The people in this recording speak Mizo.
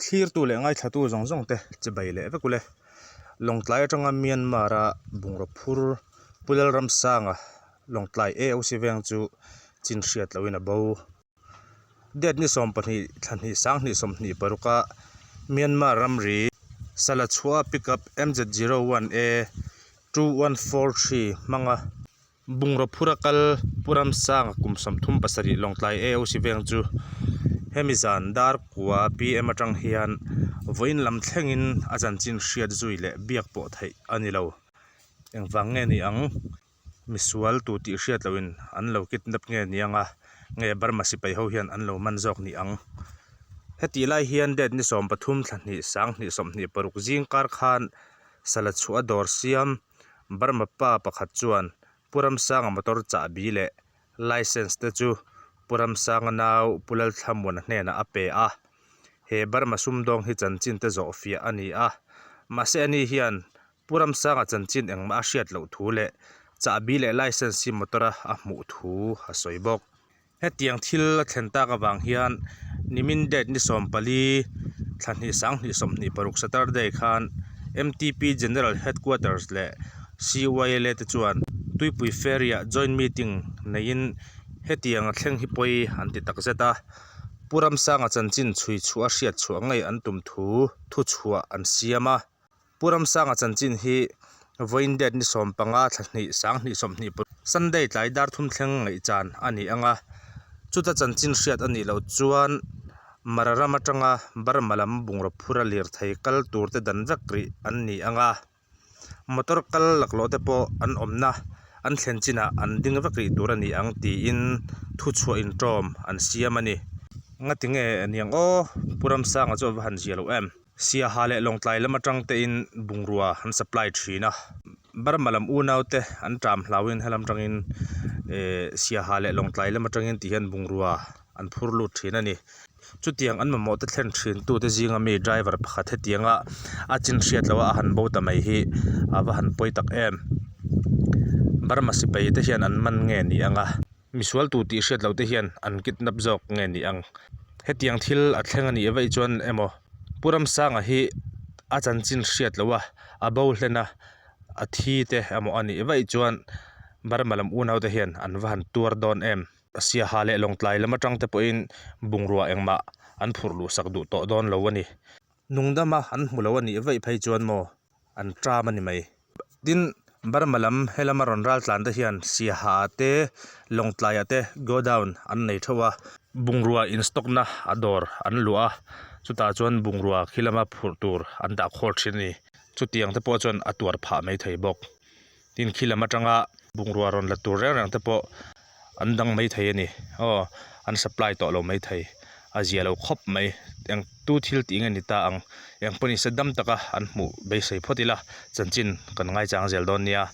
Thlirtu leh ngaithlatu zawng zawng te che bai leh vek ule. Lawngtlai atanga Myanmar a bungraw phur Pu Lalramsanga Lawngtlai AOC veng chu chin hriat lohin a bo. Date ni 12 thla hnih 20 26 a Myanmar ramri Salachhuah pickup MZ01A 2143 hmanga Bungraw phura kal Pu Ramsanga kum 37 Lawngtlai AOC veng chu hemi zan dar kua PM atang hian vawiin lam thlengin a chanchin hriat zui leh biak pawh theih a ni lo. Engvang nge ni ang? Misual tu tih hriat loin an lo kidnap nge ni anga nge Burma sipai ho hian an lo man zawk ni ang? Hetih lai hian date ni 13 thla hnih 20 26 zing kar khan Salachhuah dawr siam Burma pa pakhat chuan Pu Ramsanga motor chahbi leh licence te chu Pu Ramsanga nau Pu Lalthlamuana hnenah a pe a. He Burma sumdawng hi chanchin te zawh fiah a ni a, mahse ani hian Pu Ramsanga chanchin engmah a hriat loh thu leh chahbi leh licence hi motor-a a hmuh thu a sawi bawk. Hetiang thil a thlen tak avang hian nimin date ni 14 thla hnih 20 26 Saturday khan MTP General Headquarters leh CYLA te chuan Tuipui Ferry-ah joint meeting neiin hetiang a thleng hi pawi an ti takzet a, Pu Ramsanga chanchin chhui chhuah a hriat chhuah ngei an tum thu thuchhuah an siam a. Pu Ramsanga chanchin hi vawiin date ni 15 thla hnih 20 20 Sunday tlai dar thum thleng ngaihchan a ni ang a, chuta chanchin hriat a nih loh chuan Mara ram atanga Burma lam bungraw phura lirthei kal tur te dan vek rih an ni ang a, motor kal laklawh te pawh an awmna an thlen chinah an ding vek rih tur a ni ang tiin thuchhuah inṭawm an siam a ni. Ngati nge niang aw Pu Ramsanga chu a va han zia lo em? Siaha leh Lawngtlai lam atang tein bungrua an supply thin a, Burma lam unau te an ṭam hlauhin helam atangin eh Siaha leh Lawngtlai lam atangin ti hian bungrua an phur lut thin a ni. Chutiang an mamawh te thlen thin tute zinga mi driver pakhat hetianga a chin hriat loh a a han bo ta mai hi a va han pawi tak em. Burma sipai te hian an man nge ni ang a. Misual tu tih hriat loh te hian an kidnap zawk nge ni ang. Hetiang thil a thleng a nih vaih chuan emaw Pu Ramsanga hi a chanchin hriat loh a, a bo hlen a, a thi te emaw a nih vaih chuan Burma lam unau te hian an va han tuar dawn em. Siaha leh Lawngtlai lam atang te pawhin bungrua engmah an phurh luh sak duh tawh dawn lo a ni. Nungdama an hmu lo a nih vaih phei chuan maw an ṭam a ni mai. Tin, Burma lam helama rawn ral tlan te hian Siaha te, Lawngtlaiah te godown an nei theuh a, bungrua in stock na a dawr an luah a, chutah chuan bungrua khi lama phurh tur an dah khawl thin a ni. Chutiang te pawh chuan a tuar phah mai thei bawk. Tin, khi lam atanga bungrua rawn la tur reng reng te pawh an dang mai thei a ni. Aw, an supply tawh lo mai thei. A zia lo khawp mai. Eng tu thil tih nge ni ta ang? Eng pawh ni se dam taka an hmuh beisei phawt ila chanchin kan ngaichang zel dawn nia.